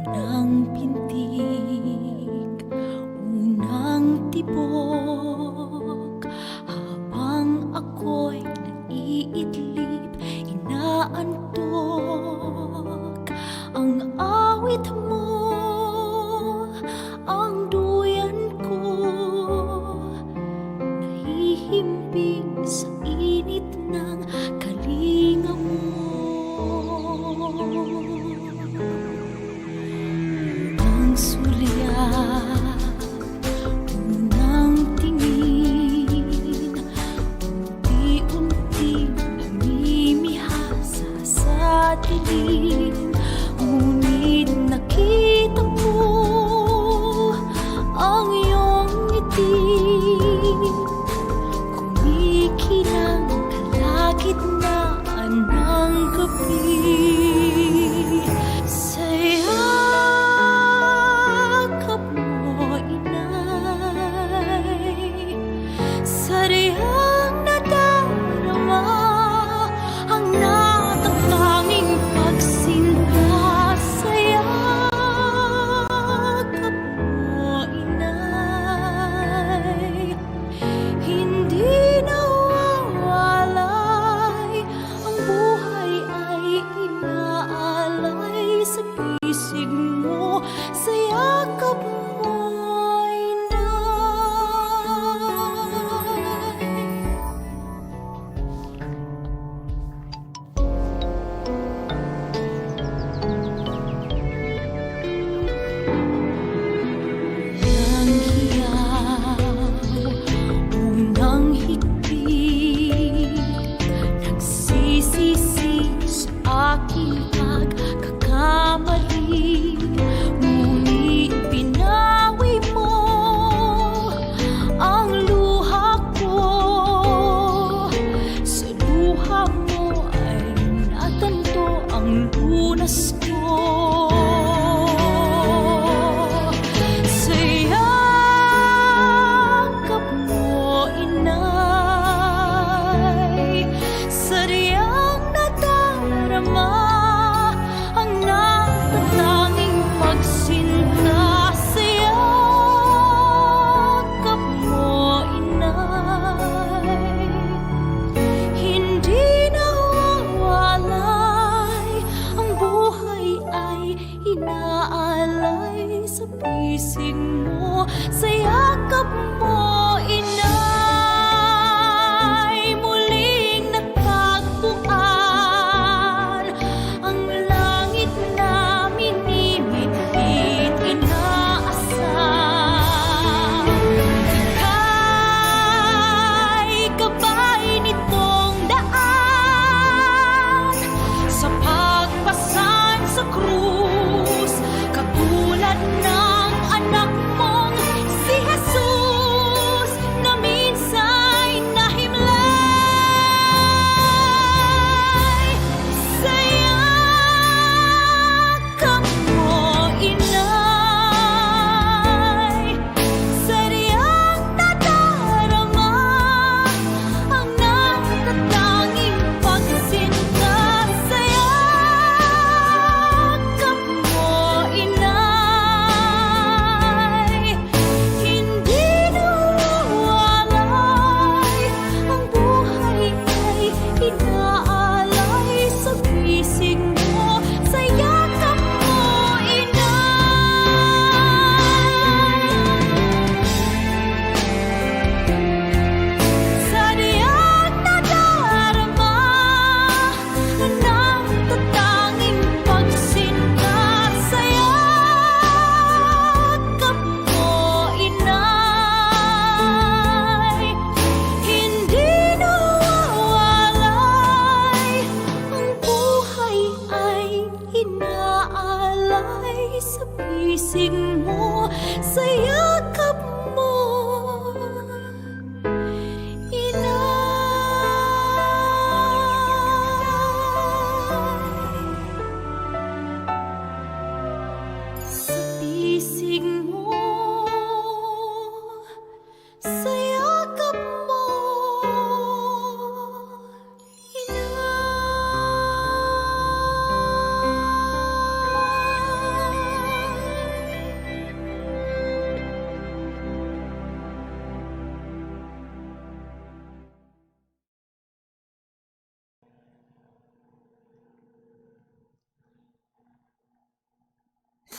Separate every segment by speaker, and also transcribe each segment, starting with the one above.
Speaker 1: Unang pintig, unang tibok, habang ako'y naiidlip, inaantok. Ang awit mo, ang duyan ko, nahihimbing sa init ng kalinga mo. Unang sulyap, unang tingin, unti-unting namimihasa sa dilim. Ngunit nakita ko ang iyong ngiti, kumikinang kalagitnaan ng gabi. Sa yakap mo, inay, sadyang nadarama ang natatanging pagsinta. Sa yakap mo, inay, hindi nawawalay. Ang buhay ay inaalay sa bisig mo, sa yakap mo, inay. Unang hiyaw, unang higpit, nagsisisi sa aking pagkakamali. Ngunit pinawi mo ang luha ko. Sa luha mo ay natanto ang lunas ko. Sa yakap mo, inay, sadyang nadarama ang natatanging pagsinta. Sa yakap mo, inay, hindi nawawalay. Ang buhay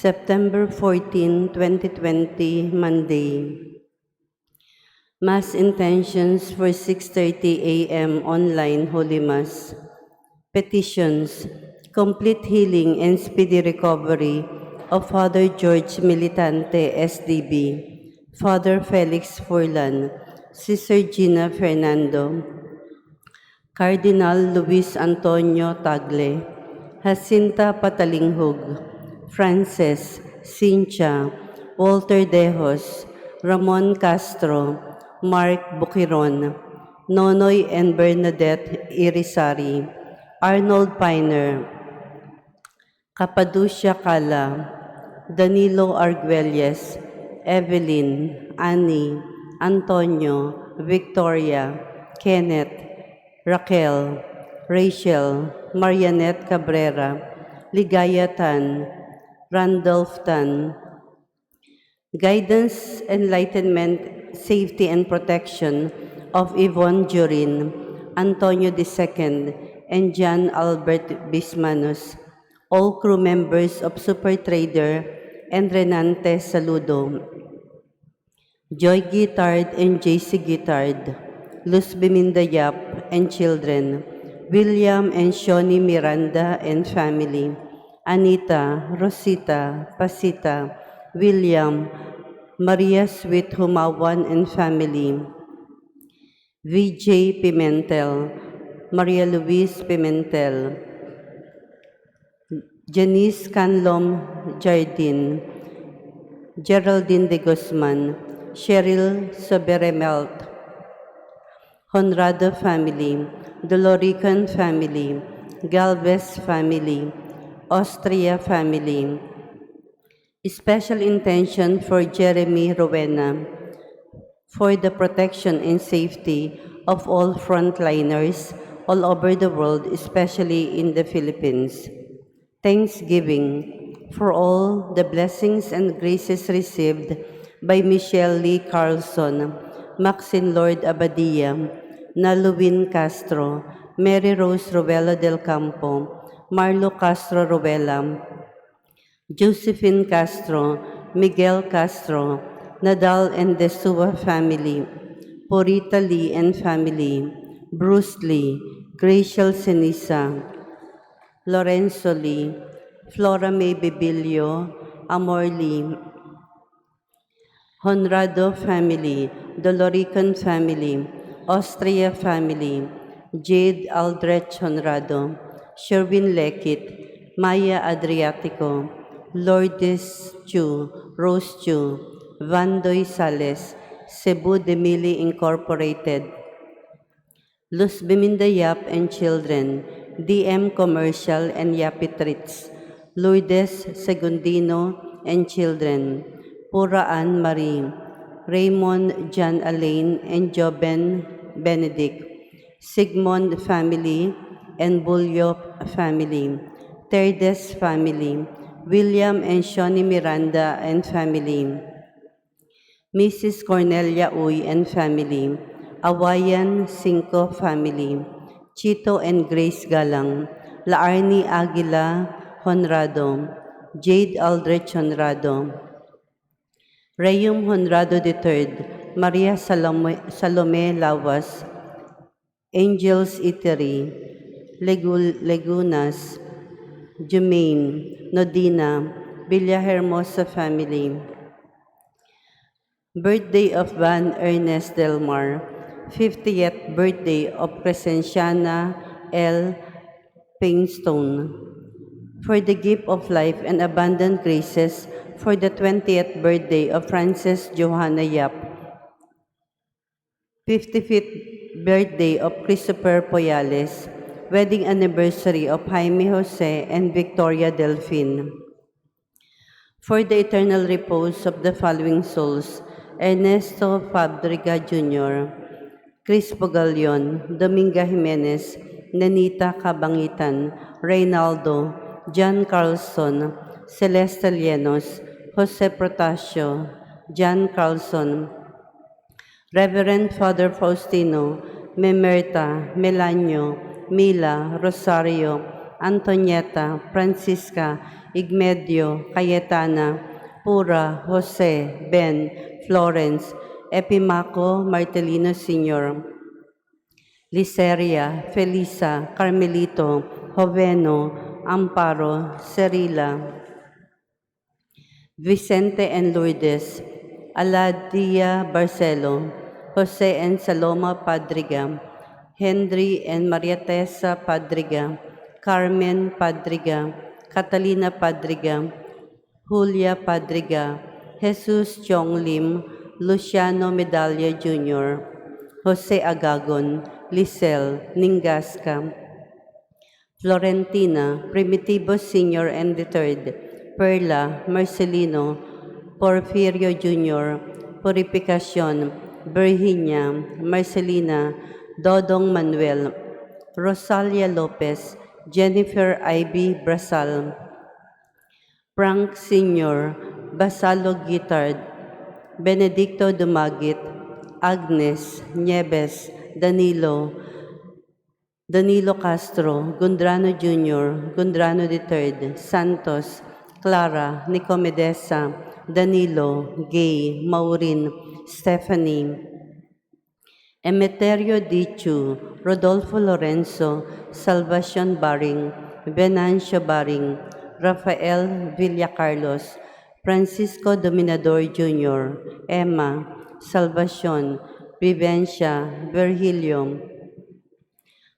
Speaker 2: September 14, 2020, Monday. Mass intentions for 6:30 a.m. online Holy Mass. Petitions: complete healing and speedy recovery of Father George Militante, SDB, Father Felix Furlan, Sister Gina Fernando, Cardinal Luis Antonio Tagle, Jacinta Patalinghug, Frances, Cynthia, Walter Dejos, Ramon Castro, Mark Bukiron, Nonoy and Bernadette Irisari, Arnold Piner, Capaducia Cala, Danilo Arguelles, Evelyn, Annie, Antonio, Victoria, Kenneth, Raquel, Rachel, Marianette Cabrera, Ligaya Tan, Randolph Tan. Guidance, enlightenment, safety, and protection of Yvonne Jurin, Antonio II, and John Albert Bismanos, all crew members of Super Trader and Renante Saludo, Joy Guitard and JC Guitard, Luz Biminda Yap and children, William and Shoni Miranda and family, Anita, Rosita, Pasita, William, Maria Sweet Humawan and family, VJ Pimentel, Maria Luis Pimentel, Janice Canlom Jardin, Geraldine de Guzman, Cheryl Soberemelt, Honrado family, Dolorican family, Galvez family, Austria family. Special intention for Jeremy Rowena, for the protection and safety of all frontliners all over the world, especially in the Philippines. Thanksgiving for all the blessings and graces received by Michelle Lee Carlson, Maxine Lord Abadia, Naluwin Castro, Mary Rose Rowella del Campo, Marlo Castro Rowella, Josephine Castro, Miguel Castro, Nadal and Desua family, Purita Lee and family, Bruce Lee, Graciel Senisa, Lorenzo Lee, Flora May Bebillo, Amor Lee, Honrado family, Dolorican family, Austria family, Jade Aldrich Honrado, Sherwin Lekit, Maya Adriatico, Lourdes Chu, Rose Chu, Vandoy Sales, Cebu Demili Incorporated, Luz Biminda Yap and children, DM Commercial and Yapi Treats, Lourdes Segundino and children, Puraan Marie, Raymond John Alain and Joben Benedict, Sigmund family and Bulyo family, Terdes family, William and Shoni Miranda and family, Mrs. Cornelia Uy and family, Awayan Cinco family, Chito and Grace Galang, Laarni Aguila Honrado, Jade Aldrich Honrado, Rayum Honrado III, Maria Salome Lawas, Angels Eatery, Legunas, Jumaine, Nodina, Villahermosa family. Birthday of Van Ernest Del Mar, 50th birthday of Crescenciana L. Painstone. For the gift of life and abundant graces for the 20th birthday of Frances Johanna Yap, 55th birthday of Christopher Poyales, wedding anniversary of Jaime Jose and Victoria Delfin. For the eternal repose of the following souls: Ernesto Fabrica Jr., Chris Pogalion, Dominga Jimenez, Nenita Cabangitan, Reynaldo, John Carlson, Celeste Llenos, Jose Protasio, John Carlson, Reverend Father Faustino, Memerta, Melanio, Mila, Rosario, Antonieta, Francisca, Igmedio, Cayetana, Pura, Jose, Ben, Florence, Epimaco, Martelino Sr., Liceria, Felisa, Carmelito, Joveno, Amparo, Cerila, Vicente and Lourdes, Aladia Barcelo, Jose and Saloma Padriga, Henry and Maria Tessa Padriga, Carmen Padriga, Catalina Padriga, Julia Padriga, Jesus Chong Lim, Luciano Medalla Jr., Jose Agagon, Lisel Ningasca, Florentina, Primitivo Sr. and the Third, Perla, Marcelino, Porfirio Jr., Purificacion, Virginia, Marcelina, Dodong Manuel, Rosalia Lopez, Jennifer Ivy Brasal, Frank Sr., Basalo Guitard, Benedicto Dumagit, Agnes Nieves, Danilo, Danilo Castro, Gondrano Jr., Gondrano III, Santos, Clara, Nicomedesa, Danilo, Gay, Maureen, Stephanie, Emeterio Dichu, Rodolfo Lorenzo, Salvacion Baring, Venancio Baring, Rafael Villacarlos, Francisco Dominador Jr., Emma, Salvacion, Vivencia, Virgilio,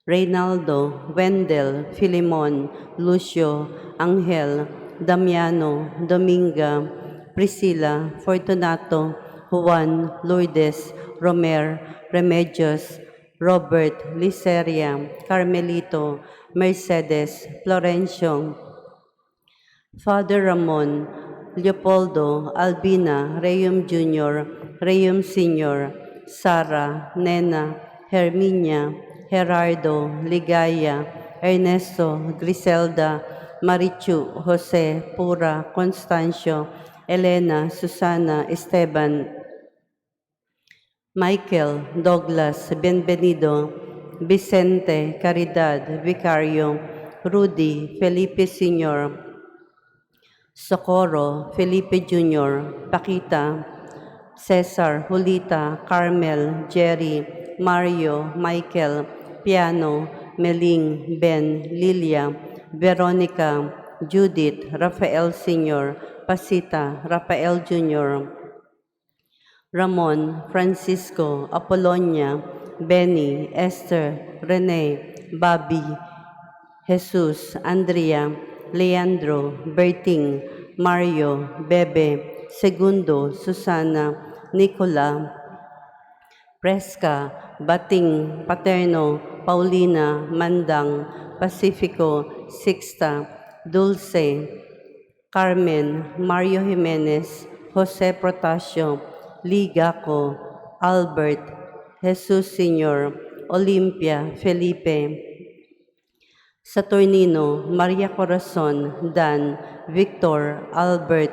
Speaker 2: Reynaldo, Wendell, Filimon, Lucio, Angel, Damiano, Dominga, Priscilla, Fortunato, Juan, Lourdes, Romer, Remedios, Robert, Liceria, Carmelito, Mercedes, Florencio, Father Ramon, Leopoldo, Albina, Reyum Jr., Reyum Sr., Sara, Nena, Herminia, Gerardo, Ligaya, Ernesto, Griselda, Marichu, Jose, Pura, Constancio, Elena, Susana, Esteban, Michael, Douglas, Bienvenido, Vicente, Caridad, Vicario, Rudy, Felipe Sr., Socorro, Felipe Jr., Paquita, Cesar, Julita, Carmel, Jerry, Mario, Michael, Piano, Meling, Ben, Lilia, Veronica, Judith, Rafael Sr., Pasita, Rafael Jr., Ramon, Francisco, Apollonia, Benny, Esther, Rene, Bobby, Jesus, Andrea, Leandro, Berting, Mario, Bebe, Segundo, Susana, Nicola, Presca, Bating, Paterno, Paulina, Mandang, Pacifico, Sixta, Dulce, Carmen, Mario Jimenez, Jose Protasio, Ligaco, Albert, Jesus Sr., Olimpia, Felipe, Saturnino, Maria Corazon, Dan, Victor, Albert,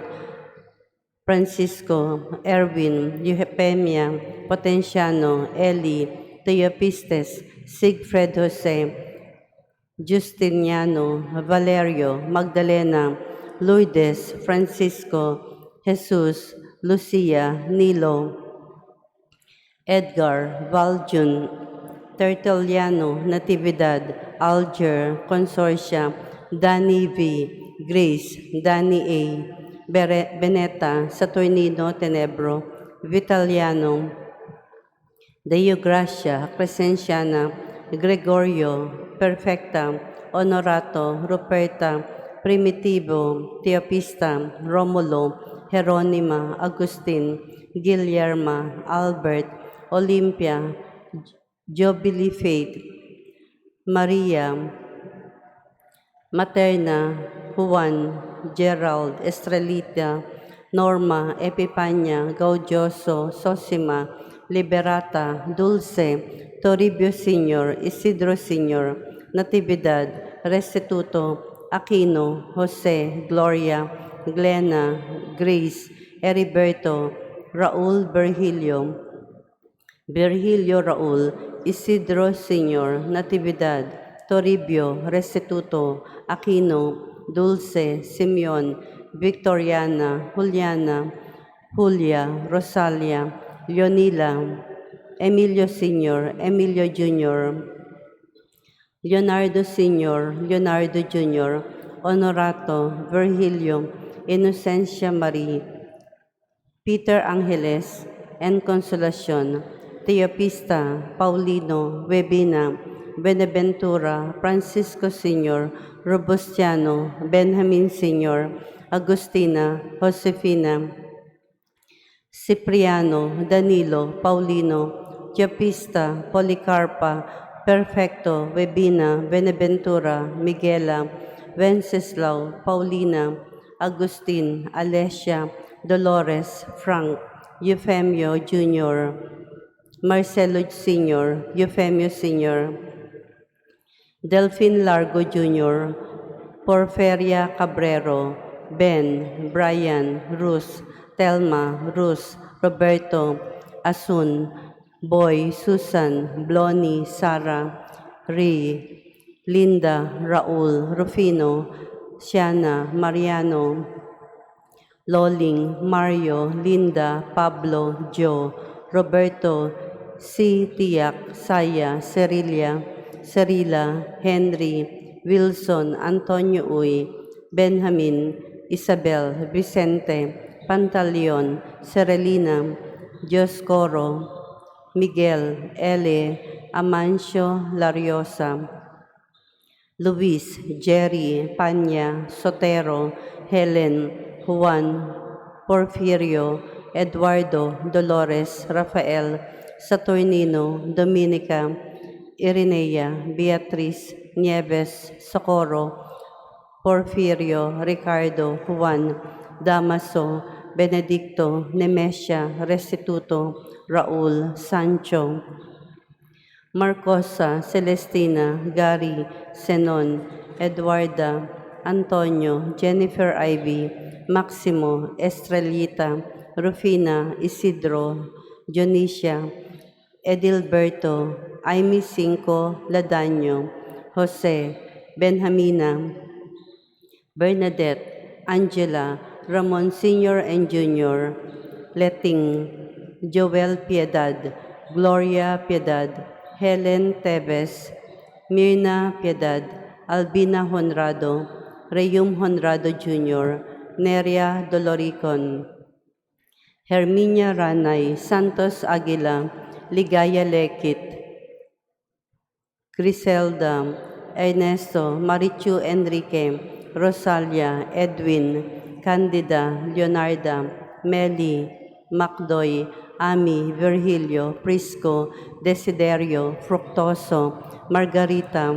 Speaker 2: Francisco, Erwin, Euphemia, Potenciano, Eli, Teopistes, Sigfred Jose, Justiniano, Valerio, Magdalena, Lourdes, Francisco, Jesus, Lucia, Nilo, Edgar, Valjun, Tertuliano, Natividad, Alger, Consortia, Danny V, Grace, Danny A, Beneta, Saturnino Tenebro, Vitaliano, Deo Gracia, Crescenciana, Gregorio, Perfecta, Honorato, Ruperta, Primitivo, Teopista, Romulo, Jeronima, Agustin, Guillerma, Albert, Olympia, Jubilee Faith, Maria, Materna, Juan, Gerald, Estrelita, Norma, Epipania, Gaudioso, Sosima, Liberata, Dulce, Toribio Sr., Isidro Sr., Natividad, Restituto, Aquino, Jose, Gloria, Glena, Grace, Heriberto, Raul Virgilio, Virgilio Raul, Isidro Sr., Natividad, Toribio, Restituto, Aquino, Dulce, Simeon, Victoriana, Juliana, Julia, Rosalia, Leonila, Emilio Sr., Emilio Jr., Leonardo Sr., Leonardo Jr., Honorato, Virgilio, Inocencia Marie, Peter Angeles, and Consolacion, Teopista, Paulino, Webina, Benaventura, Francisco Sr., Robustiano, Benjamin Sr., Agustina, Josefina, Cipriano, Danilo, Paulino, Teopista, Policarpa, Perfecto, Webina, Benaventura, Miguela, Wenceslao, Paulina, Agustin, Alessia, Dolores, Frank, Eufemio Jr., Marcelo Sr., Eufemio Sr., Delphine Largo Jr., Porferia Cabrero, Ben, Brian, Ruth, Telma, Ruth, Roberto, Asun, Boy, Susan, Bloni, Sara, Ray, Linda, Raul, Rufino, Siana, Mariano, Loling, Mario, Linda, Pablo, Joe, Roberto, C. Tiak, Saya, Cerilia, Cerila, Henry, Wilson, Antonio Uy, Benjamin, Isabel, Vicente, Pantaleon, Serelina, Dioscoro, Miguel, Ele, Amancio, Lariosa, Luis, Jerry, Panya, Sotero, Helen, Juan, Porfirio, Eduardo, Dolores, Rafael, Saturnino, Dominica, Irenea, Beatriz, Nieves, Socorro, Porfirio, Ricardo, Juan, Damaso, Benedicto, Nemesia, Restituto, Raul, Sancho, Marcosa, Celestina, Gary, Senon, Eduarda, Antonio, Jennifer Ivy, Maximo, Estrellita, Rufina, Isidro, Dionisia, Edilberto, Amy Cinco, Ladaño, Jose, Benjamina, Bernadette, Angela, Ramon Sr. and Jr., Letting, Joel Piedad, Gloria Piedad, Helen Teves, Mirna Piedad, Albina Honrado, Reyum Honrado Jr., Neria Doloricon, Herminia Ranay, Santos Aguila, Ligaya Lekit, Griselda, Ernesto, Marichu Enrique, Rosalia, Edwin, Candida, Leonarda, Meli, Macdoy, Ami, Virgilio, Prisco, Desiderio, Fructoso, Margarita,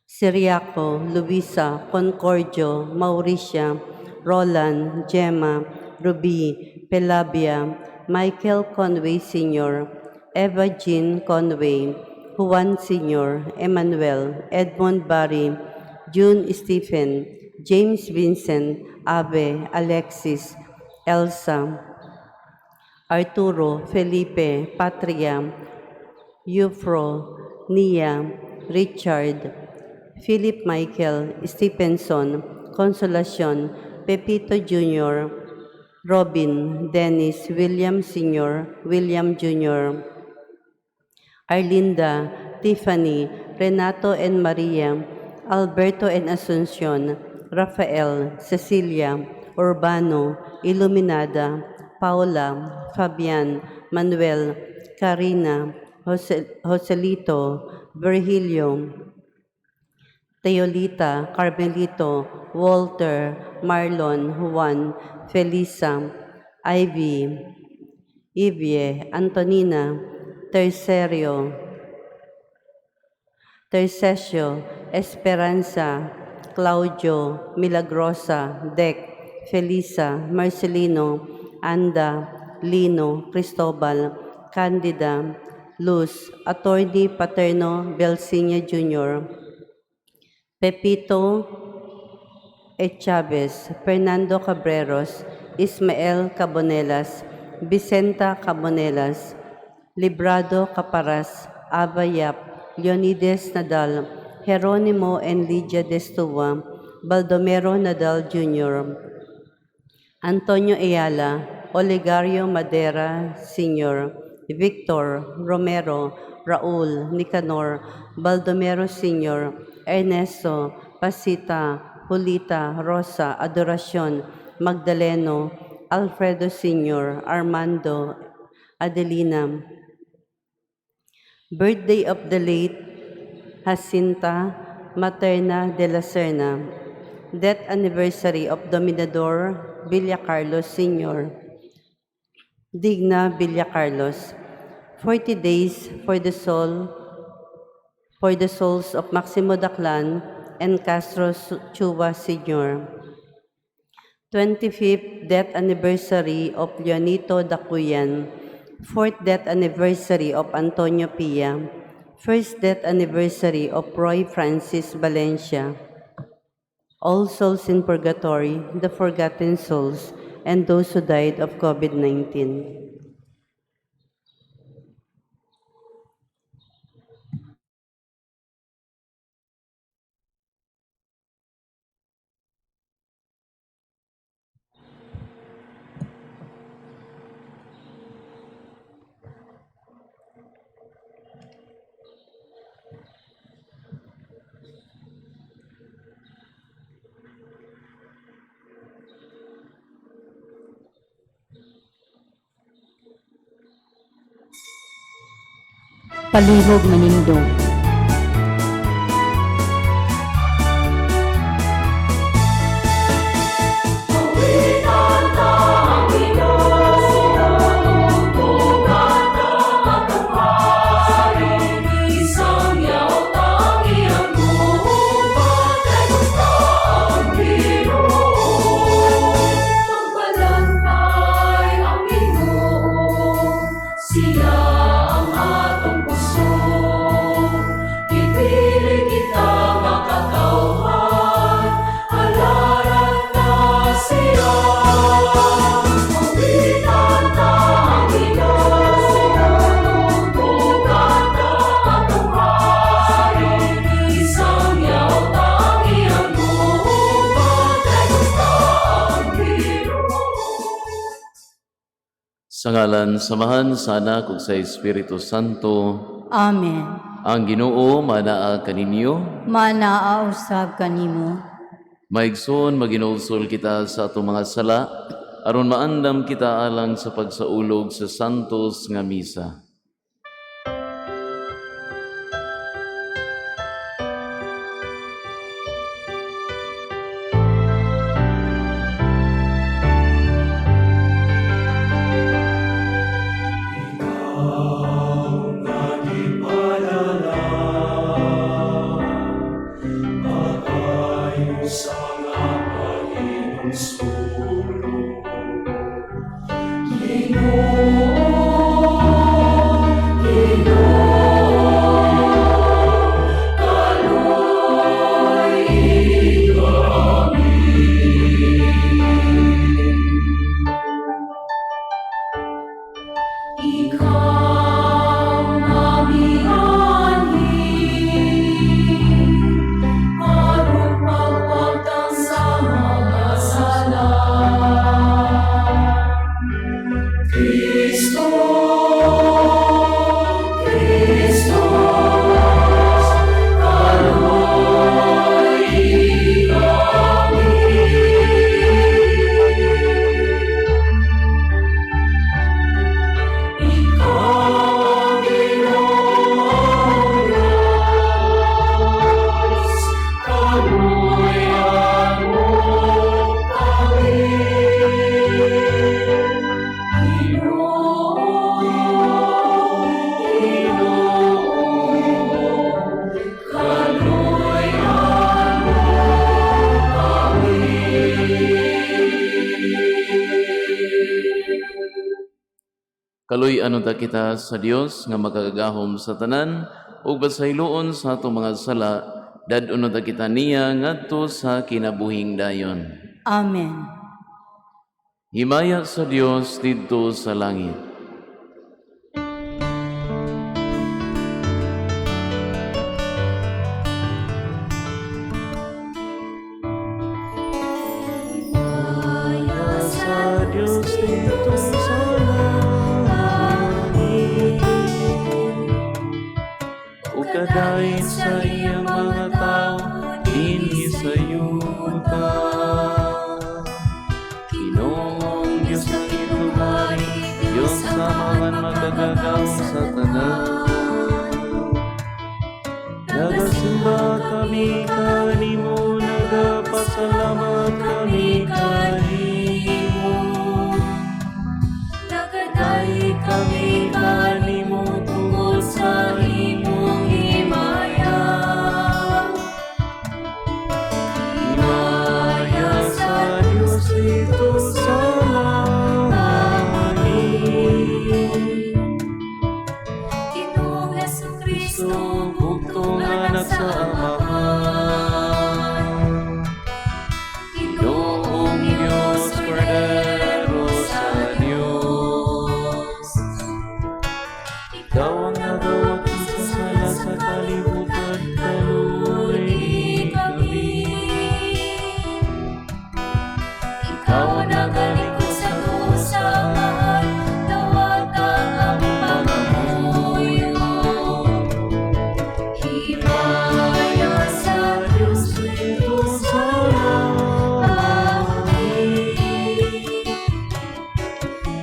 Speaker 2: Siriaco, Luisa, Concordio, Mauricia, Roland, Gemma, Ruby, Pelabia, Michael Conway Sr., Eva Jean Conway, Juan Sr., Emmanuel, Edmond Barry, June Stephen, James Vincent, Ave, Alexis, Elsa, Arturo, Felipe, Patria, Eufro, Nia, Richard, Philip Michael, Stephenson, Consolacion, Pepito Jr., Robin, Dennis, William Sr., William Jr., Arlinda, Tiffany, Renato and Maria, Alberto and Asuncion, Rafael, Cecilia, Urbano, Iluminada, Paula, Fabian, Manuel, Karina, Jose, Joselito, Virgilio, Teolita, Carmelito, Walter, Marlon, Juan, Felisa, Ivy, Ivie, Antonina, Tercerio, Tercesio, Esperanza, Claudio, Milagrosa, Dec, Felisa, Marcelino, Anda, Lino, Cristobal, Candida, Luz, Attorney Paterno Belsinia Jr., Pepito E. Chavez, Fernando Cabreros, Ismael Cabonelas, Vicenta Cabonelas, Librado Caparas, Ava Yap, Leonides Nadal, Jeronimo and Lydia Destua, Baldomero Nadal Jr., Antonio Ayala, Olegario Madera Sr., Victor Romero, Raul Nicanor, Baldomero Sr., Ernesto, Pasita, Julita, Rosa, Adoracion, Magdaleno, Alfredo Sr., Armando, Adelina. Birthday of the late Jacinta Materna de la Serna. Death anniversary of Dominador Villacarlos Sr. Digna Villacarlos. 40 days for the souls of Maximo Daclan and Castro Chua Sr. 25th death anniversary of Leonito Dacuyan, 4th death anniversary of Antonio Pia, 1st death anniversary of Roy Francis Valencia. All souls in purgatory, the forgotten souls, and those who died of COVID-19.
Speaker 3: Palihog manindog.
Speaker 1: Magbalantay ang Ginoo, siya ang atong kusog. Gipili kita nga katawhan, halaran ta siya. Awitan ta ang Ginoo, tugtugan ta atong hari. Isangyaw ta ang iyang gugma, kay ta ang Ginoo.
Speaker 4: Sa ngalan sa Amahan, sa Anak ug sa Espiritu Santo.
Speaker 3: Amen.
Speaker 4: Ang Ginoo manaa kaninyo.
Speaker 3: Manaa usab kanimo.
Speaker 4: Maigsoon, maginulsol kita sa atong mga sala aron maandam kita alang sa pagsaulog sa santos nga misa.
Speaker 5: Sa mga pahinumsumlong.
Speaker 1: Ginoo, Ginoo, kaluoy kami. Ikaw namianhi, aron pagwagtang sa mga sala. Kristo, Kristo, kaluoy kami. Ikaw, Ginoong Diyos, kaluoyan mo kami. Ginoo, Ginoo, kaluoyan mo kami.
Speaker 4: Kaluy-an unta kita sa Dios nga makagagahom sa tanan ug pasayloon sa atong mga sala, dad-on unta kita niya ngadto sa kinabuhing dayon.
Speaker 3: Amen.
Speaker 4: Himaya sa Dios didto sa langit. dito sa langit. Ug kadahin sa iyang mga tao dinhi sa yuta. Ginoong Diyos langitnong hari, Diyos Amahan makagagahom sa tanan. Nagasimba kami kanimo, nagapasalamat kami kanimo.
Speaker 1: Nagadaig kami kanimo tungod sa imong himaya.
Speaker 4: Himaya sa Diyos dito sa langit.
Speaker 1: Ginoong Hesukristo,
Speaker 4: Kristo, bugtong anak sa Amahan. Ginoong Diyos, Kordero sa Diyos. Ikaw ang nagawak sa sala sa kalibutan, kaluoy kami.
Speaker 1: Ikaw ang nagalikod sa sa Amahan, dawata ang pangamuyo. Himaya sa Diyos
Speaker 4: Dito sa langit.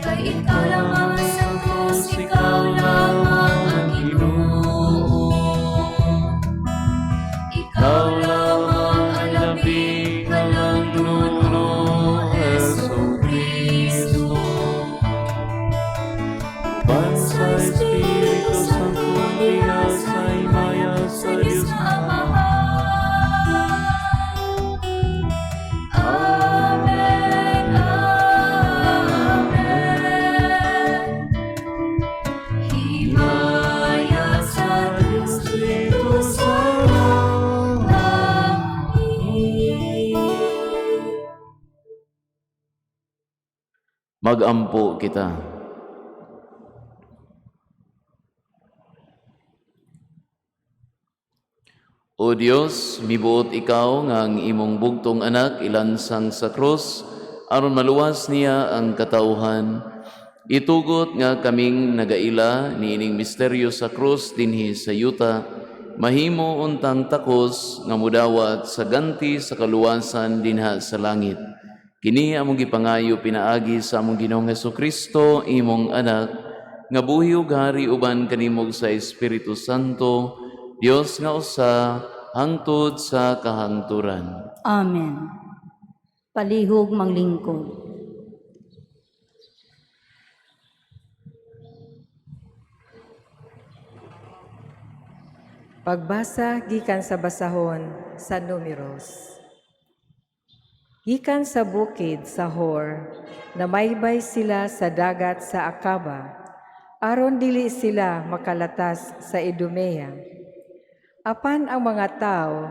Speaker 1: Kay ikaw lamang ang santos, ikaw lamang ang Ginoo. Ikaw lamang ang labing halangdon, Hesu Kristo.
Speaker 4: Uban sa Espiritu Santo, diha sa himaya sa Diyos
Speaker 1: Amahan. Amen, Amen. Himaya sa Diyos
Speaker 4: dito sa
Speaker 1: langit.
Speaker 4: Magampo kita. O Dios, mibuot ikaw nga ang imong bugtong anak ilansang sa krus aron maluwas niya ang katawhan. Itugot nga kaming nagaila niining misteryo sa krus dinhi sa yuta, mahimo untang takos nga mudawat sa ganti sa kaluwasan dinha sa langit. Kini among gipangayo pinaagi sa among Ginoong Hesukristo, imong anak, nga buhi ug hari uban kanimo sa Espiritu Santo, Dios nga usa hangtod sa kahangturan.
Speaker 3: Amen. Palihog manglingkod.
Speaker 5: Pagbasa gikan sa basahon sa Numeros. Gikan sa bukid sa Hor, namaybay sila sa dagat sa Akaba, aron dili sila makalatas sa Idumea. Apan ang mga tao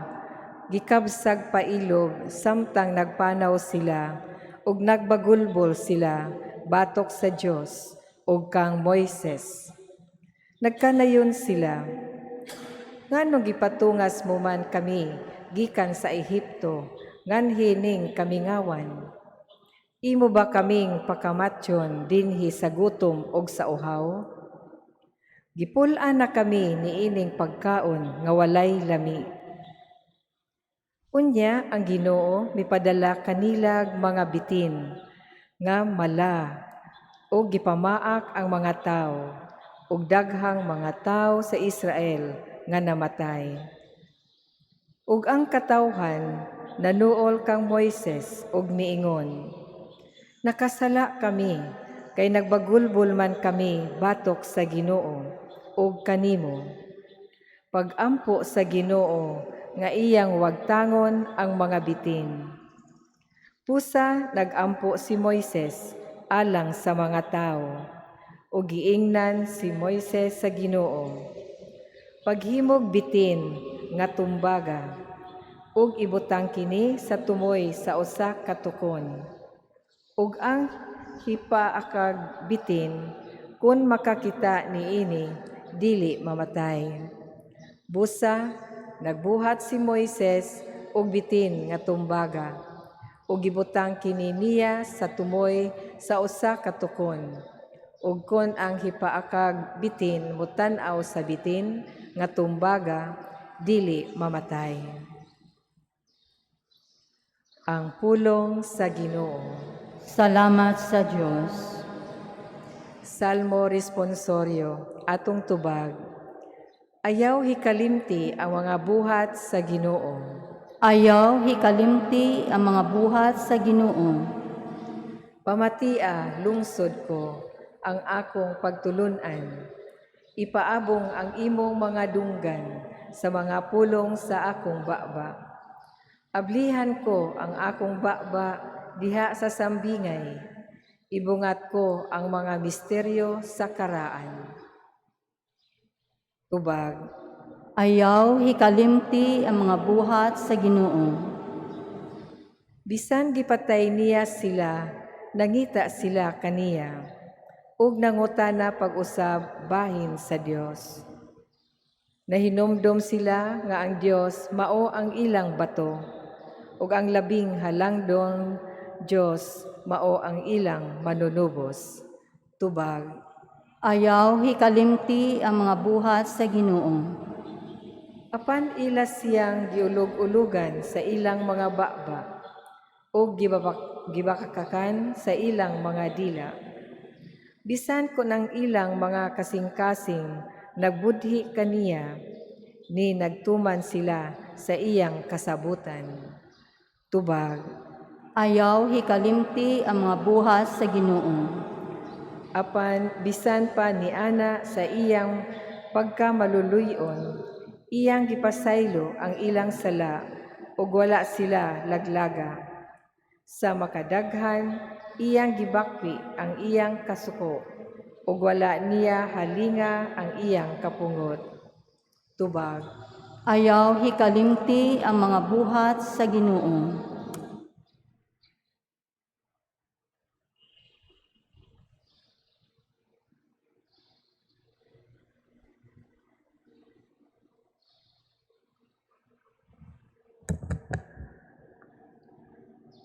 Speaker 5: gikabsag pailob samtang nagpanaw sila ug nagbagulbol sila batok sa Dios ug kang Moises. Nagkanayon sila, "Nganong gipatungas mo man kami gikan sa Ehipto, nganhi ning kamingawan? Imo ba kaming pakamatyon dinhi sa gutom og sa uhaw? Gipul-an na kami niining pagkaon nga walay lami." Unya ang Ginoo mipadala kanilag mga bitin nga mala ug gipamaak ang mga tawo, ug daghang mga tawo sa Israel nga namatay. Ug ang katawhan nanuol kang Moises ug miingon, "Nakasala kami kay nagbagulbol man kami batok sa Ginoo ug kanimo." Pagampo sa Ginoo nga iyang wagtangon ang mga bitin. Pusa nagampo si Moises alang sa mga tawo, ug giingnan si Moises sa Ginoo, "Paghimog bitin nga tumbaga, ug ibutang kini sa tumoy sa usa ka tukon. Ug ang hipaakag bitin, kun makakita niini, dili mamatay." Busa nagbuhat si Moises og bitin nga tumbaga, ug gibutang kini niya sa tumoy. sa usa ka tukon. Ug kon ang hipaakag bitin motan-aw sa bitin nga tumbaga, dili mamatay. Ang pulong sa Ginoo.
Speaker 3: Salamat sa Dios.
Speaker 5: Salmo Responsorio, atong tubag. Ayaw hikalimti ang mga buhat sa Ginoo.
Speaker 3: Ayaw hikalimti ang mga buhat sa Ginoo.
Speaker 5: Pamatia lungsod ko ang akong pagtulun-an. Ipaabong ang imong mga dunggan sa mga pulong sa akong baba. Ablihan ko ang akong baba diha sa sambingay. Ibungat ko ang mga misteryo sa karaan. Tubag.
Speaker 3: Ayaw hikalimti ang mga buhat sa Ginoo.
Speaker 5: Bisan gipatay niya sila, nangita sila kaniya, ug nangutana pag-usab bahin sa Dios. Nahinumdom sila nga ang Dios mao ang ilang bato, ug ang labing halangdong Dios mao ang ilang manunubos. Tubag.
Speaker 3: Ayaw hikalimti ang mga buhat sa Ginoo.
Speaker 5: Apan ila siyang giulog-ulugan sa ilang mga baba ug gibakakakan sa ilang mga dila. Bisan kon ang ilang mga kasing-kasing nagbudhi kaniya, ni nagtuman sila sa iyang kasabutan. Tubag.
Speaker 3: Ayaw hikalimti ang mga buhat sa Ginoo.
Speaker 5: Apan bisan pa ni ana sa iyang pagkamaluluy-on, iyang gipasaylo ang ilang sala ug wala sila laglaga. Sa makadaghan, iyang gibakwi ang iyang kasuko ug wala niya halinga ang iyang kapungot. Tubag.
Speaker 3: Ayaw hikalimti ang mga buhat sa Ginoo.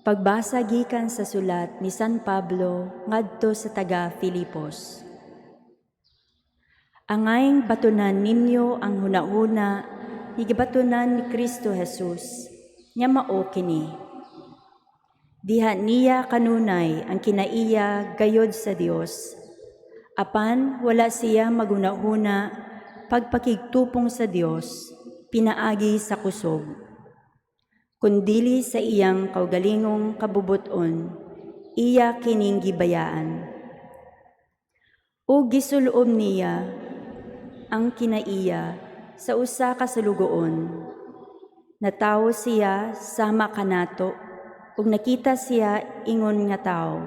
Speaker 6: Pagbasa gikan sa sulat ni San Pablo ngadto sa taga Filipos. Angayng batunan ninyo ang hunahuna ni gibatunan ni Kristo Jesus, nya mao kini. Diha niya kanunay ang kinaiya gayod sa Dios. Apan wala siya maghunahuna pagpakigtupong sa Dios, pinaagi sa kusog kundili sa iyang kaugalingong kabubuton, iya kining gibayaan. O gisulob niya ang kinaiya sa usa ka salugoon. Natawo siya sama kanato ug nakita siya ingon nga tawo.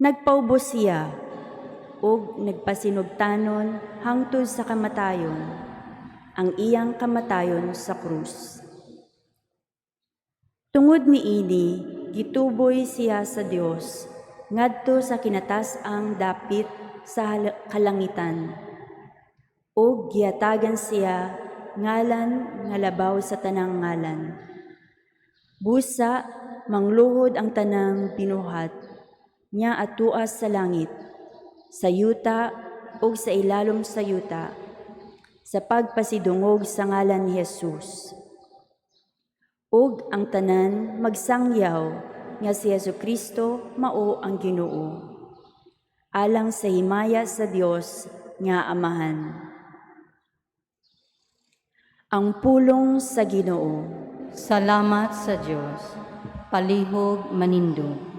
Speaker 6: Nagpaubos siya ug nagpasinugtanon hangtod sa kamatayon, ang iyang kamatayon sa krus. Tungod niini, gituboy siya sa Dios ngadto sa kinatas-ang dapit sa kalangitan. Ug gihatagan siya ngalan nga labaw sa tanang ngalan. Busa mangluhod ang tanang binuhat niya atua sa langit, sa yuta ug sa ilalom sa yuta, sa pagpasidungog sa ngalan ni Jesus. Ug ang tanan magsangyaw nga si Hesukristo mao ang Ginoo. Alang sa himaya sa Dios nga Amahan. Ang pulong sa Ginoo.
Speaker 3: Salamat sa Dios. Palihog manindog.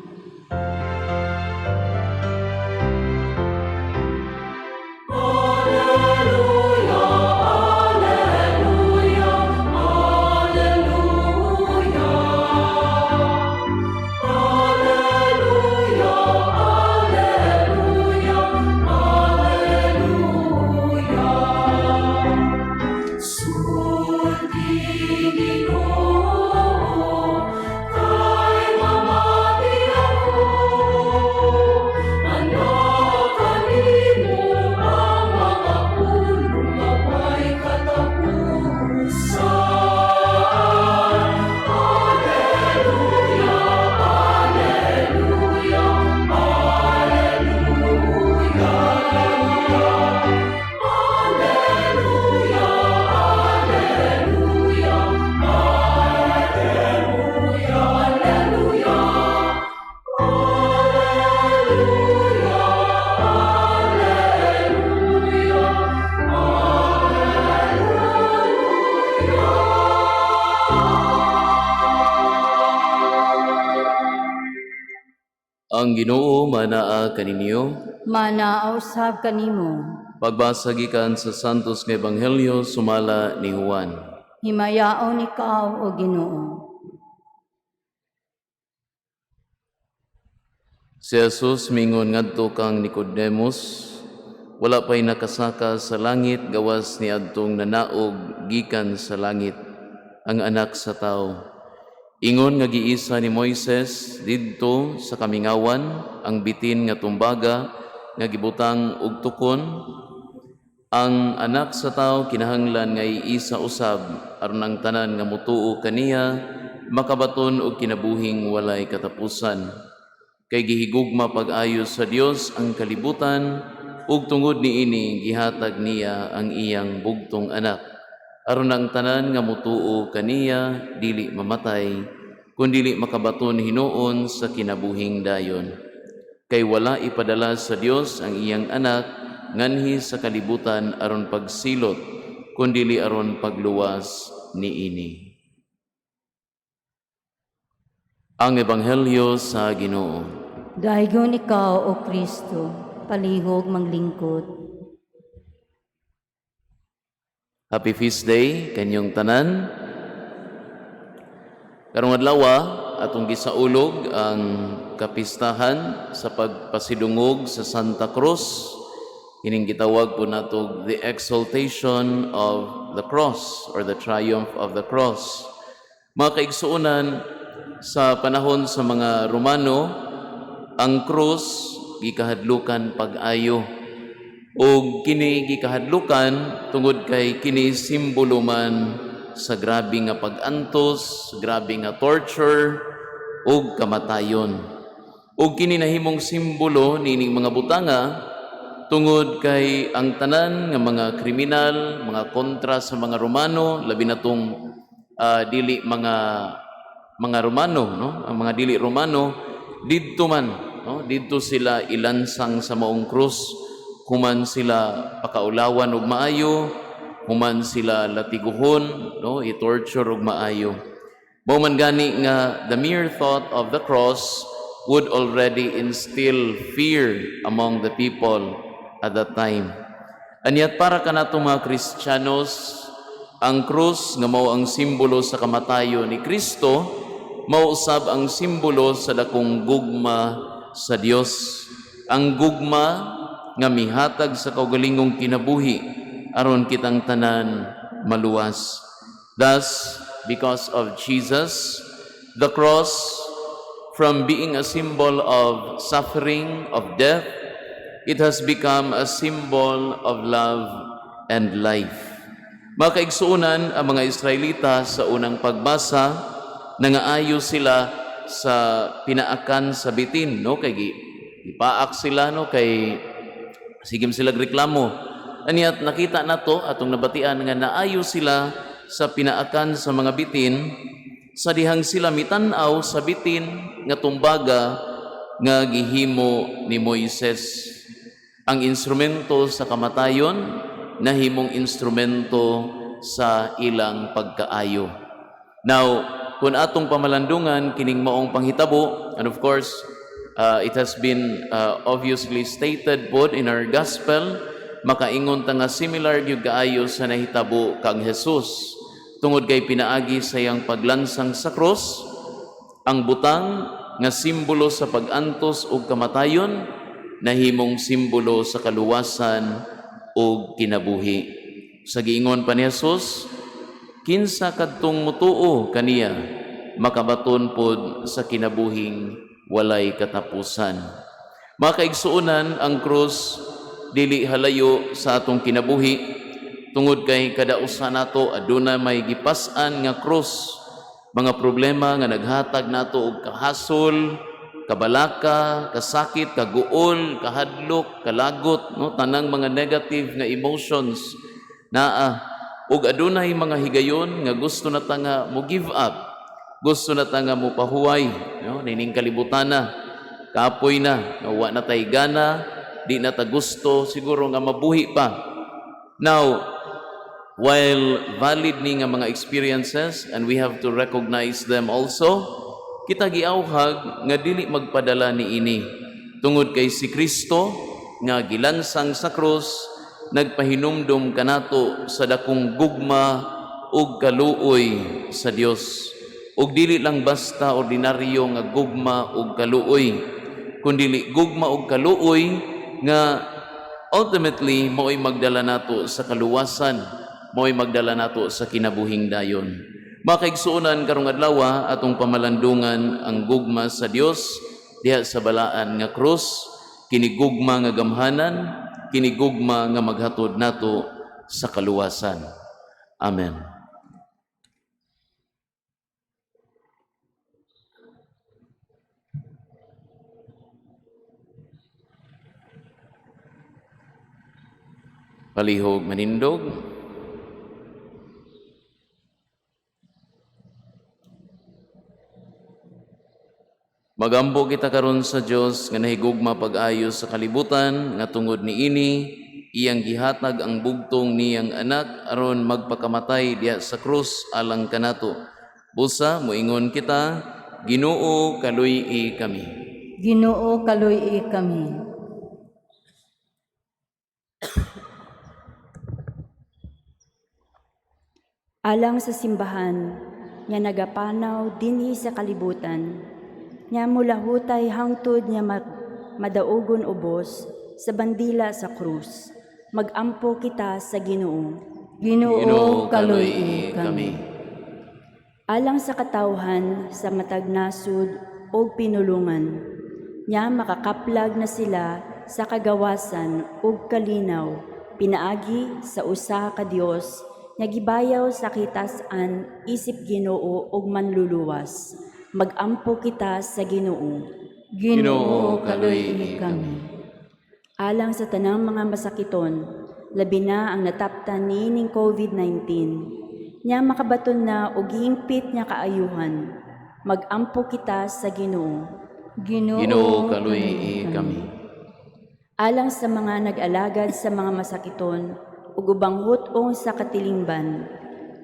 Speaker 4: Ang Ginoo manaa kaninyo.
Speaker 3: Manaa usab kanimo.
Speaker 4: Pagbasa gikan sa Santos nga Ebanghelyo sumala ni Juan.
Speaker 3: Himayaon ikaw, O Ginoo.
Speaker 4: Si Jesus mingon ngadto kang Nicodemus, "Wala pa'y nakasaka sa langit gawas ni adtong nanaog gikan sa langit, ang Anak sa Tao. Ingon nga giisa ni Moises didto sa kamingawan ang bitin nga tumbaga nga gibutang og tukon, ang Anak sa Tao kinahanglan nga iisa usab aron ang tanan nga mutuo kaniya makabaton og kinabuhing walay katapusan. Kay gihigugma pag-ayo sa Dios ang kalibutan ug tungod niini gihatag niya ang iyang bugtong anak aron ang tanan nga mutuo kaniya dili mamatay kundili makabaton hinuon sa kinabuhing dayon. Kay wala ipadala sa Dios ang iyang anak nganhi sa kalibutan aron pagsilot kundili aron pagluwas niini." Ang Ebanghelyo sa Ginoo.
Speaker 3: Daygon ikaw, O Kristo, palihog maglingkod.
Speaker 4: Happy Feast Day kanyong tanan. Karong adlaw atong gisaulog ang kapistahan sa pagpasidungog sa Santa Cruz. Kining gitawag po nato the exaltation of the cross or the triumph of the cross. Mga kaigsuonan, sa panahon sa mga Romano, ang krus gikahadlukan pag-ayo. Og kini gikahadlukan tungod kay kini simbolo man sa grabe nga pag-antos, grabe nga torture ug kamatayon. Ug kini nahimong simbolo nining mga butanga tungod kay ang tanan nga mga kriminal, mga kontra sa mga Romano, labi na tong dili mga Romano, no? Ang mga dili Romano didto man, no? Didto sila ilansang sa maong krus, human sila pakaulawan og maayo, human sila latiguhon, no, i-torture og maayo. Mao man gani nga the mere thought of the cross would already instill fear among the people at that time. And yet para kanato mga Kristiyanos, ang krus nga mao ang simbolo sa kamatayon ni Kristo, mao usab ang simbolo sa dakong gugma sa Dios. Ang gugma nga mihatag sa kaugalingong kinabuhi aron kitang tanan maluwas. Thus, because of Jesus, the cross, from being a symbol of suffering, of death, it has become a symbol of love and life. Mga kaigsuonan, ang mga Israelita sa unang pagbasa, nangaayo sila sa pinaakan sa bitin, no? Kay gipaak sila, no? Kay sige sila reklamo. And yet nakita nato atong nabatian nga naayo sila sa pinaakan sa mga bitin sa dihang sila mitan-aw sa bitin nga tumbaga nga gihimo ni Moises. Ang instrumento sa kamatayon nahimong instrumento sa ilang pagkaayo. Now, kung atong pamalandungan kining maong panghitabo, and of course, it has been obviously stated pod in our gospel, makaingon ta nga similar gyud kaayo sa nahitabo kang Jesus. Tungod kay pinaagi sa iyang paglansang sa cross, ang butang nga simbolo sa pag-antos ug kamatayon nahimong simbolo sa kaluwasan ug kinabuhi. Sa giingon pa ni Jesus, kinsa kadtong mutuo kaniya makabaton pod sa kinabuhing walay katapusan. Mga kaigsuonan, ang krus dili halayo sa atong kinabuhi tungod kay kada usa nato aduna may gipas-an nga krus, mga problema nga naghatag nato og kahasol, kabalaka, kasakit, kaguol, kahadlok, kalagot, no, tanang mga negative nga emotions naa. Ug adunay mga higayon nga gusto na ta nga mo give up, gusto na ta nga mo pahuway, no, nining kalibutan na, kapoy na, nga wa na tay gana, di na ta gusto siguro nga mabuhi pa. Now, while valid ni nga mga experiences and we have to recognize them also, Kita giawhag nga dili magpadala niini tungod kay si Kristo nga gilansang sa krus nagpahinumdom kanato sa dakong gugma ug kaluoy sa Dios. Ug dili lang basta ordinaryo nga gugma ug kaluoy, kundili gugma ug kaluoy nga ultimately mao'y magdala nato sa kaluwasan, mao'y magdala nato sa kinabuhing dayon. Mga kaigsuonan, karong adlaw atong pamalandungan ang gugma sa Dios diha sa balaan nga krus, kini gugma nga gamhanan, kini gugma nga maghatod nato sa kaluwasan. Amen. Palihog manindog. Magampo kita karon sa Dios nga nahigugma pag-ayo sa kalibutan, nga tungod niini iyang gihatag ang bugtong niyang anak aron magpakamatay diha sa krus alang kanato. Busa moingon kita, Ginoo, kaluy-i kami.
Speaker 3: Ginoo, kaluy-i kami.
Speaker 6: Alang sa simbahan nga nagapanaw dinhi sa kalibutan, nga mulahutay hangtod nga madaugon ubos sa bandila sa krus, magampo kita sa Ginoo.
Speaker 3: Ginoo, kaluy-i kami.
Speaker 6: Alang sa katawhan sa matag nasud og pinulungan, nya makakaplag na sila sa kagawasan ug kalinaw pinaagi sa usa ka Dios nga gibayaw sa kitas-an isip Ginoo ug Manluluwas, magampo kita sa Ginoo.
Speaker 3: Ginoo, kaluy-i kami.
Speaker 6: Alang sa tanang mga masakiton, labi na ang nataptan niining COVID-19, nya makabaton na og hingpit nga kaayuhan, magampo kita sa Ginoo.
Speaker 3: Ginoo,
Speaker 4: Ginoo, kaluy-i kami.
Speaker 6: Alang sa mga nag-alagad sa mga masakiton ug ubang hut-ong sa katilingban,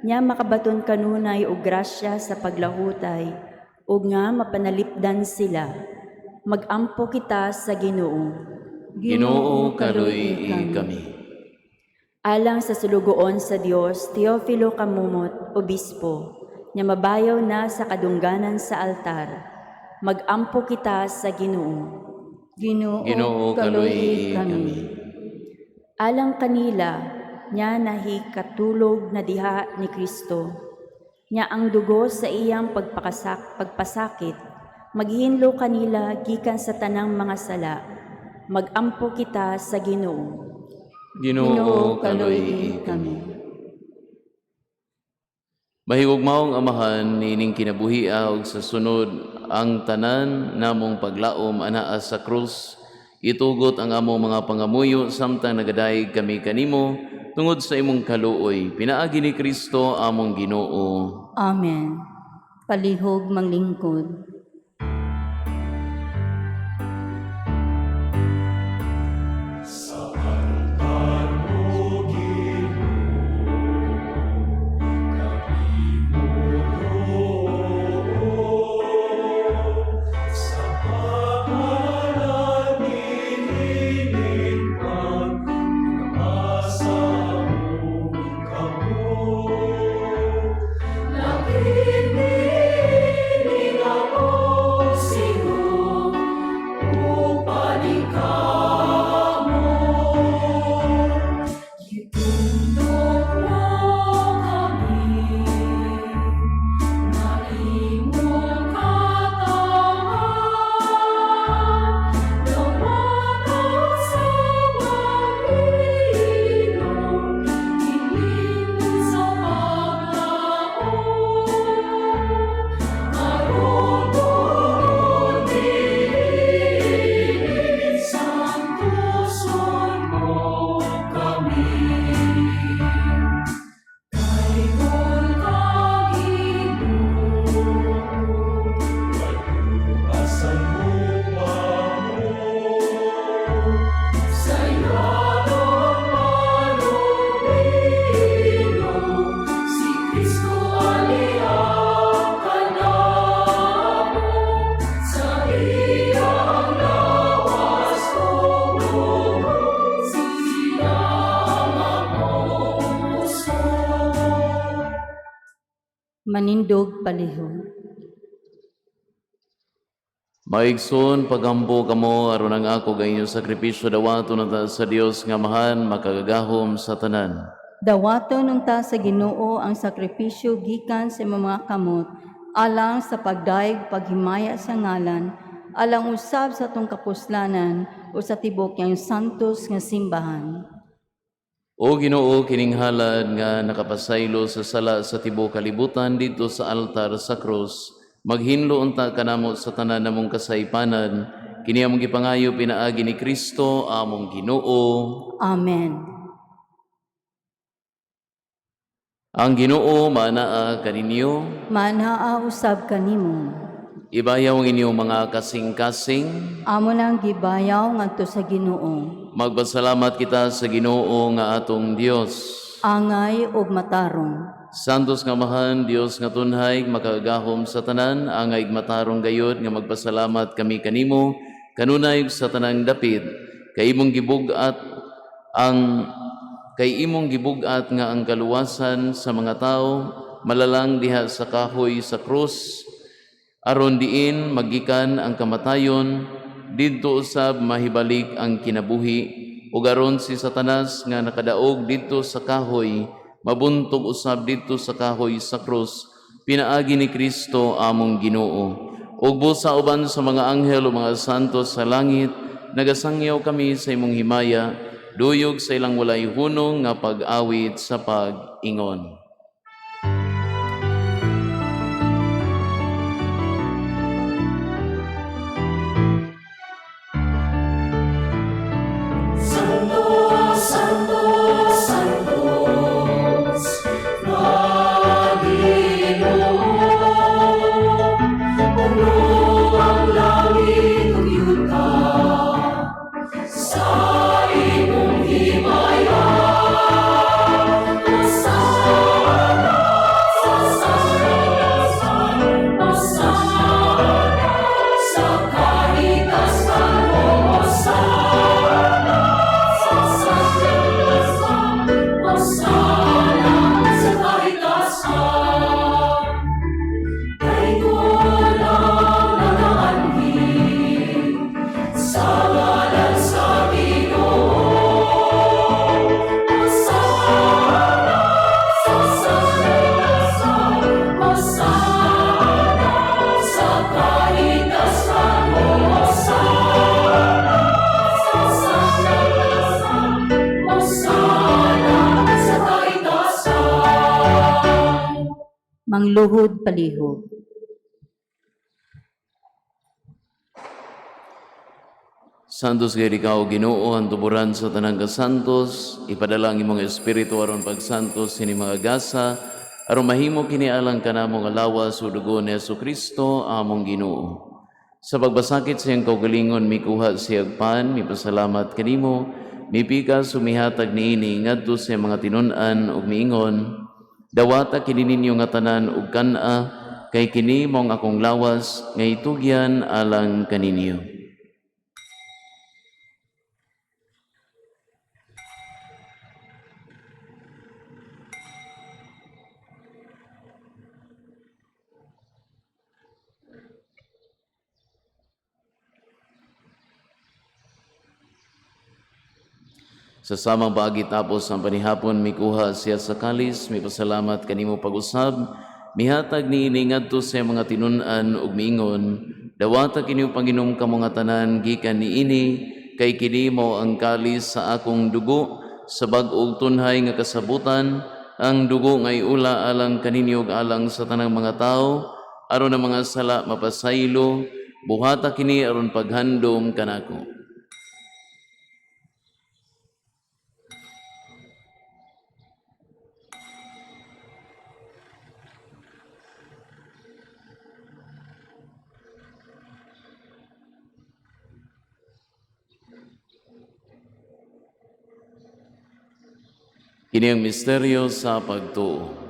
Speaker 6: nya makabaton kanunay og grasya sa paglahutay ug nga mapanalipdan sila, magampo kita sa Ginoo.
Speaker 4: Ginoo, kaluy-i kami.
Speaker 6: Alang sa sulugoon sa Dios, Teofilo Kamumot, Obispo, nga mabayaw na sa kadungganan sa altar, magampo kita sa Ginoo.
Speaker 3: Ginoo,
Speaker 4: Ginoo, kaluy-i kami.
Speaker 6: Alang kanila, nya nahikatulog na diha ni Kristo, nya ang dugo sa iyang pagpasakit, maghinlo kanila gikan sa tanang mga sala, magampo kita sa Ginoo.
Speaker 4: Ginoo, kaluy-i kami. Mahigugmaong Amahan, niining kinabuhia ug sa sunod ang tanan namong paglaom anaa sa krus. Itugot ang among mga pangamuyo samtang nagadayeg kami kanimo tungod sa imong kaluoy. Pinaagi ni Kristo among Ginoo.
Speaker 3: Amen. Palihog manglingkod.
Speaker 1: Nakini
Speaker 3: Manindog palihog.
Speaker 4: Maigsoon, pagampo kamo aron ang ako ug inyong sakripisyo dawaton unta sa Dios nga Amahan makagagahom sa tanan.
Speaker 3: Dawaton unta sa Ginoo ang sakripisyo gikan sa imong mga kamot alang sa pagdayeg paghimaya sa ngalan, alang usab sa atong kapuslanan o sa tibok niyang santos nga simbahan.
Speaker 4: O Ginoo, kining halad nga nakapasaylo sa sala sa tibuok kalibutan didto sa altar sa krus, maghinlo unta kanamo sa tanan namong kasaypanan, kini among gipangayo pinaagi ni Kristo among Ginoo.
Speaker 3: Amen.
Speaker 4: Ang Ginoo maanaa kaninyo.
Speaker 3: Manaa usab kanimo.
Speaker 4: Ibayaw ang inyong mga kasing-kasing.
Speaker 3: Amo nang gibayaw ngadto sa Ginoo.
Speaker 4: Magpasalamat kita sa Ginoo nga atong Dios.
Speaker 3: Angay ug matarong.
Speaker 4: Santos nga Amahan, Dios nga tunhay, makagagahom sa tanan, angay matarong gayod nga magpasalamat kami kanimo, kanunay sa tanang dapit, kay imong gibug-at ang kay imong gibug-at nga ang kaluwasan sa mga tao malalang diha sa kahoy sa krus, aron diin magikan ang kamatayon, didto usab mahibalik ang kinabuhi, ug aron si Satanas nga nakadaog didto sa kahoy mabuntog usab didto sa kahoy sa krus pinaagi ni Kristo among Ginoo. Ug busa uban sa mga anghel ug mga santos sa langit, nagasangyaw kami sa imong himaya, duyog sa ilang walay hunong nga pag-awit sa pag-ingon.
Speaker 3: Mangluhod palihog.
Speaker 4: Santos gayud ikaw Ginoo, ang tuburan sa tanang kasantos, ipadala ang imong espiritu aron pagsantos sini mga gasa, aron mahimo kini alang kanamo nga lawas ug dugo ni Hesukristo among Ginoo. Sa pagbasakit sa iyang kaugalingon, mikuha siyag pan, mipasalamat kanimo, mipikas ug mihatag niini ngadto sa iyang mga tinun-an ug miingon, dawata kini ninyo nga tanan ug kan-a, kay kini mao ang akong lawas nga itugyan alang kaninyo. Sa samang paagi tapos ang panihapon, mikuha siya sa kalis, mipasalamat kanimo pag-usab, mihatag niini ngadto sa iyang mga tinun-an ug miingon, dawata kini panginom kamo nga tanan gikan niini, kay kini mao ang kalis sa akong dugo, sa bag-ong tunhay nga kasabutan, ang dugo nga iula alang kaninyo ug alang sa tanang mga tawo, aron ang mga sala mapasaylo, buhata kini aron paghandom kanako. Kini ang misteryo sa pagtuo.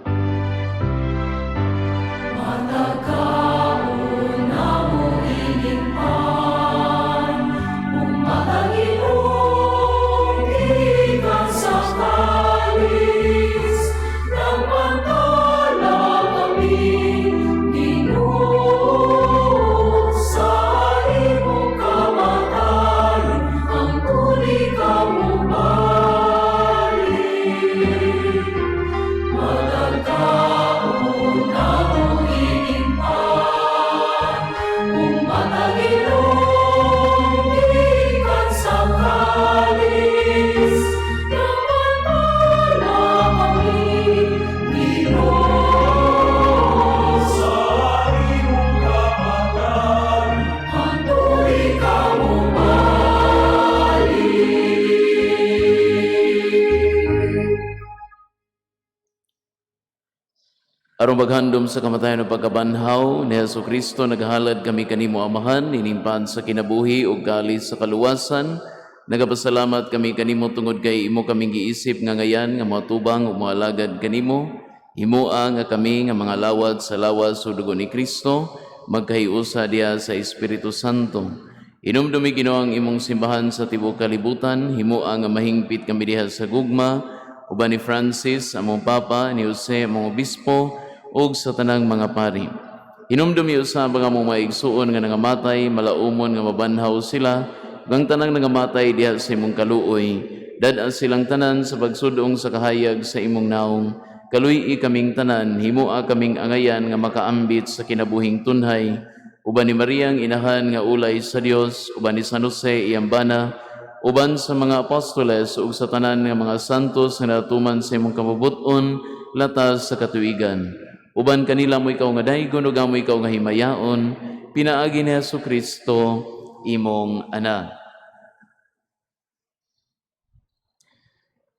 Speaker 4: Aron maghandom sa kamatayon ug pagkabanhaw ni Hesus Kristo, naghalad kami kanimo, Amahan, inimpan sa kinabuhi ug kalis sa kaluwasan. Nagapasalamat kami kanimo tungod kay imo kaming giisip nga ngayan nga moatubang ug moalagad kanimo. Himoa nga kami nga mga lawat sa lawas ug dugo ni Kristo magkahiusa diha sa Espiritu Santo. Hinumdumi, Ginoo, ang imong simbahan sa tibuok kalibutan. Himoa nga mahingpit kami diha sa gugma uban ni Francis, among Papa, ni Jose, among Obispo, ug sa tanang mga pari. Hinumdumi usab ang among mga igsuon nga nangamatay, malaumon nga mabanhaw sila, ug ang tanang nangamatay diha sa imong kaluoy. Dad-a silang tanan sa pagsudong sa kahayag sa imong naong. Kaluy-i kaming tanan, himoa kaming angayan nga makaambit sa kinabuhing tunhay. Uban ni Mariang inahan nga ulay sa Dios, uban ni San Jose iyang bana, uban sa mga apostoles ug sa tanan nga mga santos nga natuman sa imong kabubut-on latas sa katuigan. Uban kanila amo ikaw nga daygon ug amo ikaw nga himayaon pinaagi ni Hesus Kristo, imong anak.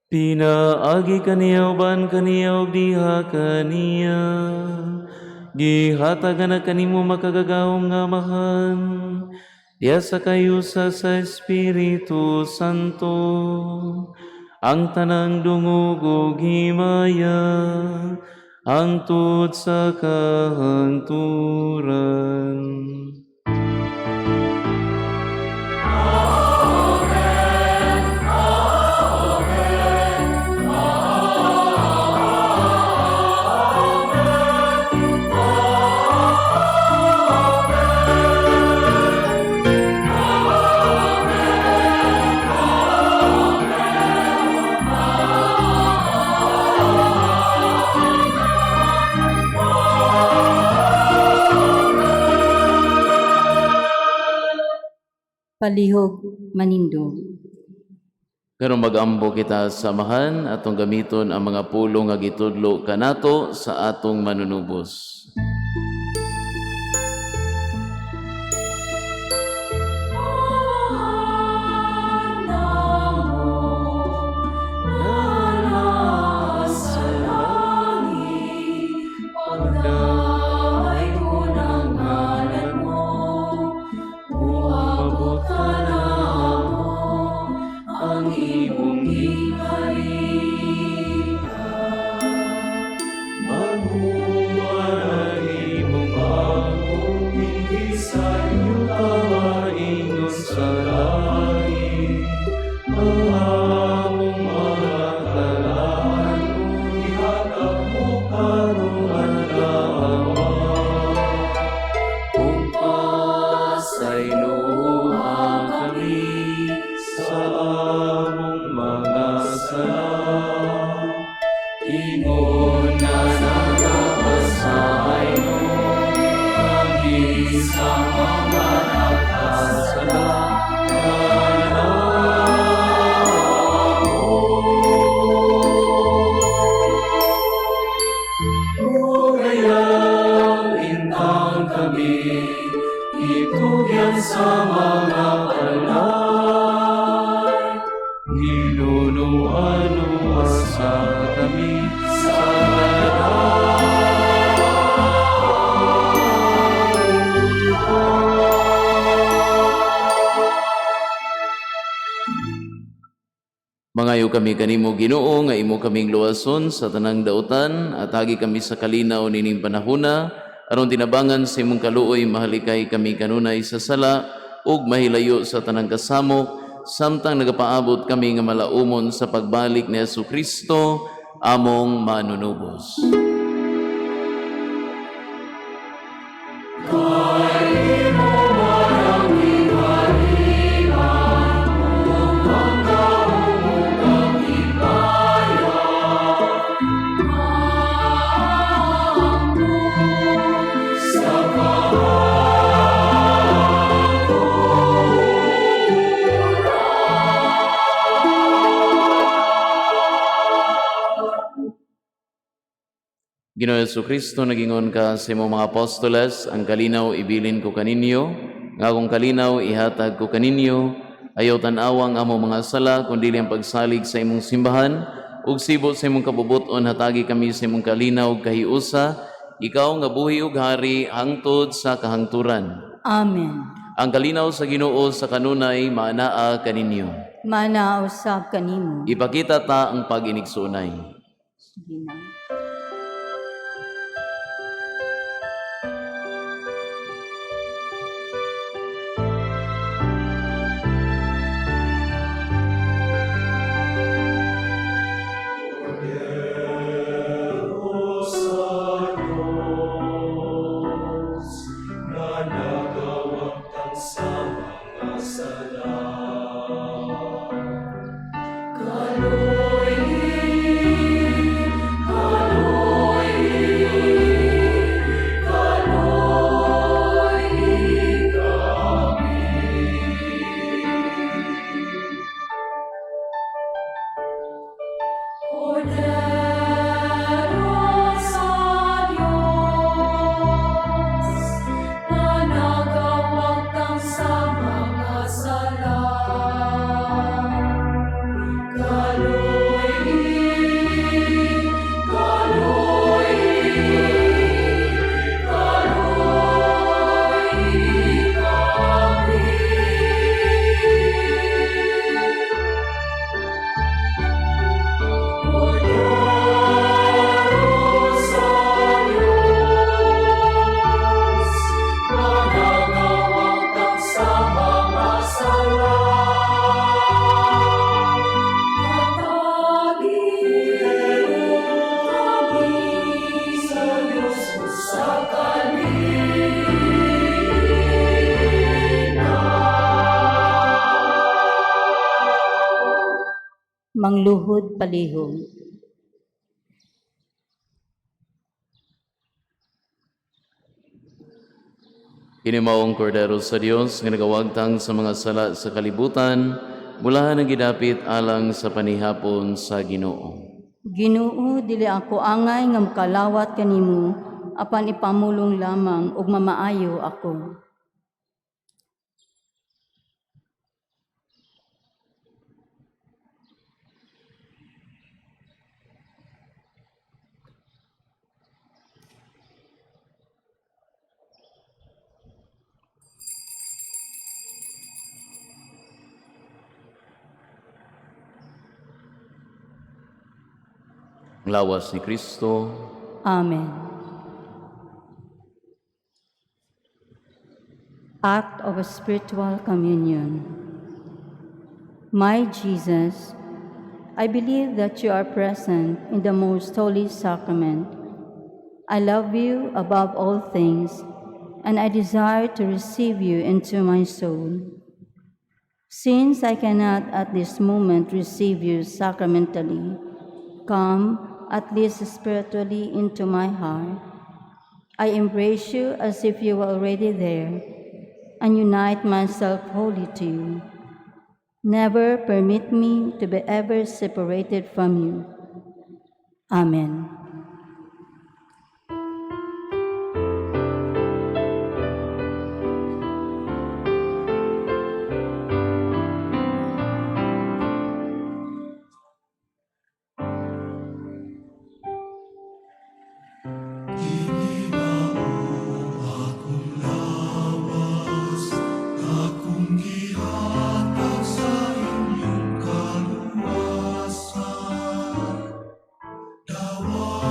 Speaker 4: Pinaagi kaniya, uban kaniya ug diha kaniya, gihatagan na kanimo makagagahom nga Amahan diha sa kahiusa sa Espiritu Santo ang tanang dungog ug himaya hangtod sa kahangturan.
Speaker 3: Palihog manindog.
Speaker 4: Pero magampo kita sa Amahan, atong gamiton ang mga pulong nga gitudlo kanato sa atong manunubos.
Speaker 1: Moabot kanamo ang imong gingharian.
Speaker 7: Maghuman ang imong bag-ong dinhi sa yuta ingon sa langit. Ang among mga kalaan ihatag mo karong adlaw.
Speaker 4: Ug pasayloa kami
Speaker 7: sa among mga sala.
Speaker 4: Ingon nga nagapasaylo kami sa mga nakasala kanamo.
Speaker 7: Ug ayaw intang kami itugyan sa mga palay. Ginoo, luwasa kami sa
Speaker 4: Mangayo kami kanimo, Ginoo, nga imo kaming luwason sa tanang dautan at hagi kami sa kalinaw nining panahona aron tinabangan sa imong kaluoy mahalikay kami kanunay sa sala ug mahilayo sa tanang kasamok samtang nagapaabot kami nga malaumon sa pagbalik ni Hesus Kristo among manunubos. Ginoo Hesus Kristo, nagingon ka sa imong mga apostoles, "Ang kalinaw ibilin ko kaninyo, nga akong kalinaw ihatag ko kaninyo. Ayaw tan-awa ang among mga sala, kundi ang pagsalig sa imong simbahan, ug sibo sa imong kabubuton hatagi kami sa imong kalinaw ug kahiusa." Ikaw nga buhi ug hari hangtod sa kahangturan.
Speaker 3: Amen.
Speaker 4: Ang kalinaw sa Ginoo sa kanunay maanaa kaninyo.
Speaker 3: Manaa usab kanimo.
Speaker 4: Ipakita ta ang pag-inigsuonay.
Speaker 3: Sige na.
Speaker 7: Sa Diyos, nga nagawagtang sa mga sala. Kaloy, kaloy, kaloy kami.
Speaker 1: Kordero sa Diyos, na nagawagtang sa mga sala. Kaloy, kaloy, kaloy kami. Kordero sa Diyos, na nagawagtang sa mga sala. Hatagi kami sa Diyos sa kalinaw.
Speaker 3: Mangluhod palihog.
Speaker 4: Kini mao ang Kordero sa Dios nga nagawagtang sa mga sala sa kalibutan, bulahan ang gidapit alang sa panihapon sa Ginoo.
Speaker 3: Ginoo, dili ako angay nga makalawat kanimo, apan ipamulong lamang ug mamaayo ako.
Speaker 4: Ang lawas ni Kristo.
Speaker 3: Amen. Act of a Spiritual Communion. My Jesus, I believe that you are present in the most holy sacrament. I love you above all things, and I desire to receive you into my soul. Since I cannot at this moment receive you sacramentally, come at least spiritually into my heart. I embrace you as if you were already there and unite myself wholly to you. Never permit me to be ever separated from you. Amen.
Speaker 7: Kini mao akong lawas, akong gihatag sa inyong kaluwasan. Dawata.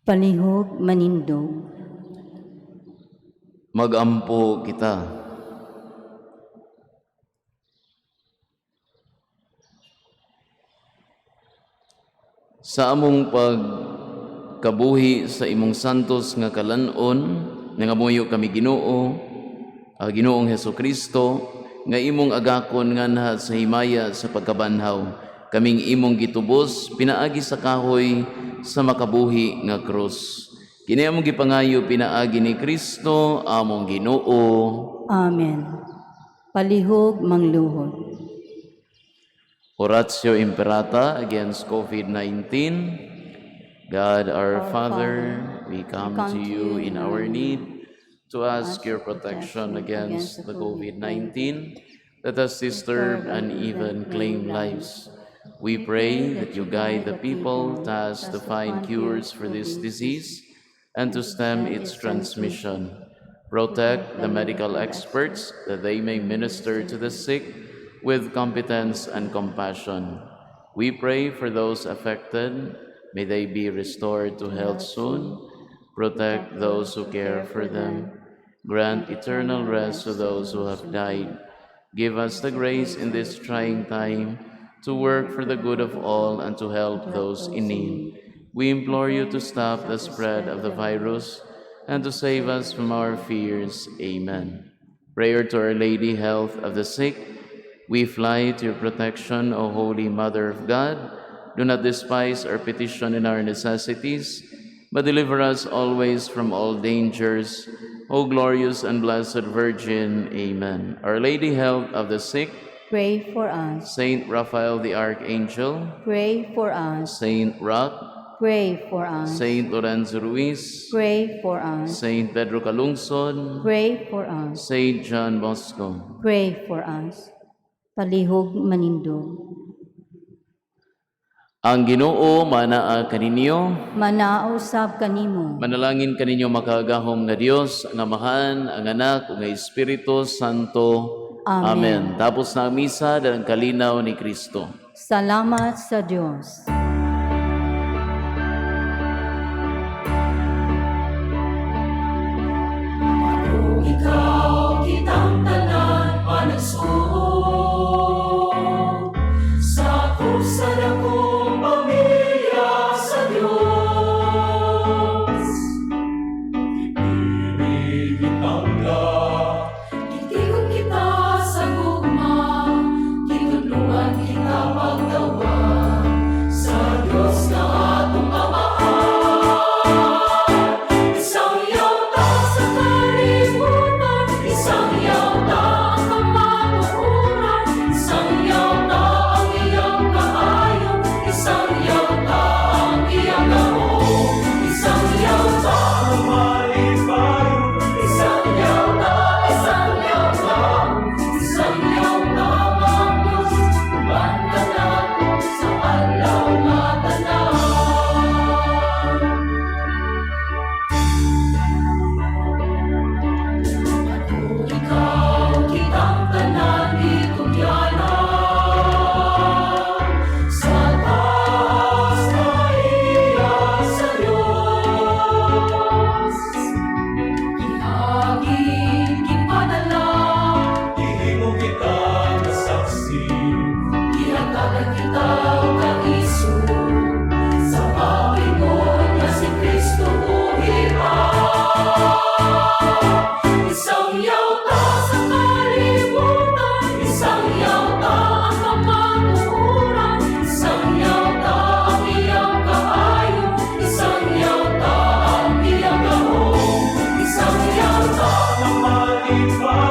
Speaker 3: Palihog manindog.
Speaker 4: Magampo kita. Sa among pagkabuhi sa imong santos nga kalan-on, nangamuyo kami, Ginoo, Ginoong Heso Kristo, nga imong agakon nganha sa himaya sa pagkabanhaw, kaming imong gitubos pinaagi sa kahoy sa makabuhi nga krus. Kini among gipangayo pinaagi ni Kristo among Ginoo.
Speaker 3: Amen. Palihog mangluhod.
Speaker 4: Oratio Imperata against COVID-19. God our Father, we come to you in our need to ask your protection against the COVID-19 that has disturbed and even claimed lives. We pray that you guide the people tasked to find cures for this disease and to stem its transmission. Protect the medical experts that they may minister to the sick with competence and compassion. We pray for those affected. May they be restored to health soon. Protect those who care for them. Grant eternal rest to those who have died. Give us the grace in this trying time to work for the good of all and to help those in need. We implore you to stop the spread of the virus and to save us from our fears. Amen. Prayer to Our Lady, Health of the Sick. We fly to your protection, O Holy Mother of God. Do not despise our petition and our necessities, but deliver us always from all dangers. O glorious and blessed Virgin. Amen. Our Lady, Health of the Sick,
Speaker 3: Pray for us.
Speaker 4: Saint Raphael the Archangel,
Speaker 3: Pray for us.
Speaker 4: Saint Roch,
Speaker 3: Pray for us.
Speaker 4: Saint Lorenzo Ruiz,
Speaker 3: Pray for us.
Speaker 4: Saint Pedro Calungsod,
Speaker 3: Pray for us.
Speaker 4: Saint John Bosco.
Speaker 3: Pray for us. Palihog manindog.
Speaker 4: Ang Ginoo manaa kaninyo.
Speaker 3: Manaa usab kanimo.
Speaker 4: Manalangin kaninyo makagagahom nga Dios, ang Amahan, ang Anak, ug ang Espiritu Santo.
Speaker 3: Amen.
Speaker 4: Tapos na ang misa dalang kalinaw ni Kristo.
Speaker 3: Salamat sa Dios.
Speaker 1: Ikaw kitang tanan panagsuon sakop sa dakong pamilya sa Dios.
Speaker 7: Gipilit kitangga,
Speaker 1: Gitigon kita sa gugma, gitudluan kita pagdawa sa Dios nga atong Amahan. Isang yaw ta sa kalibutan, isang yaw ta ang kamatuoran, isang yaw ta ang iyang kaayo, isang yaw ta ang iyang gahom, isang yaw ta,
Speaker 7: malipayon,
Speaker 1: isang yaw ta, isang yaw ta, isang yaw ta ang Diyos, uban kanato sa adlaw nga tanan. Kung ikaw kitang tanan gitugyanan sa taas na iya sa Diyos. Giagi gipadala,
Speaker 7: gihimo kita nga saksi,
Speaker 1: gihatagan kita kaiso sa Panginoon nga si Kristo buhi. Isang yaw ta sa kalibutan, isang yaw ta ang kamatuoran, isang yaw ta ang iyang kaayo, isang yaw ta ang iyang gahom, isang yaw ta,
Speaker 7: malipayon.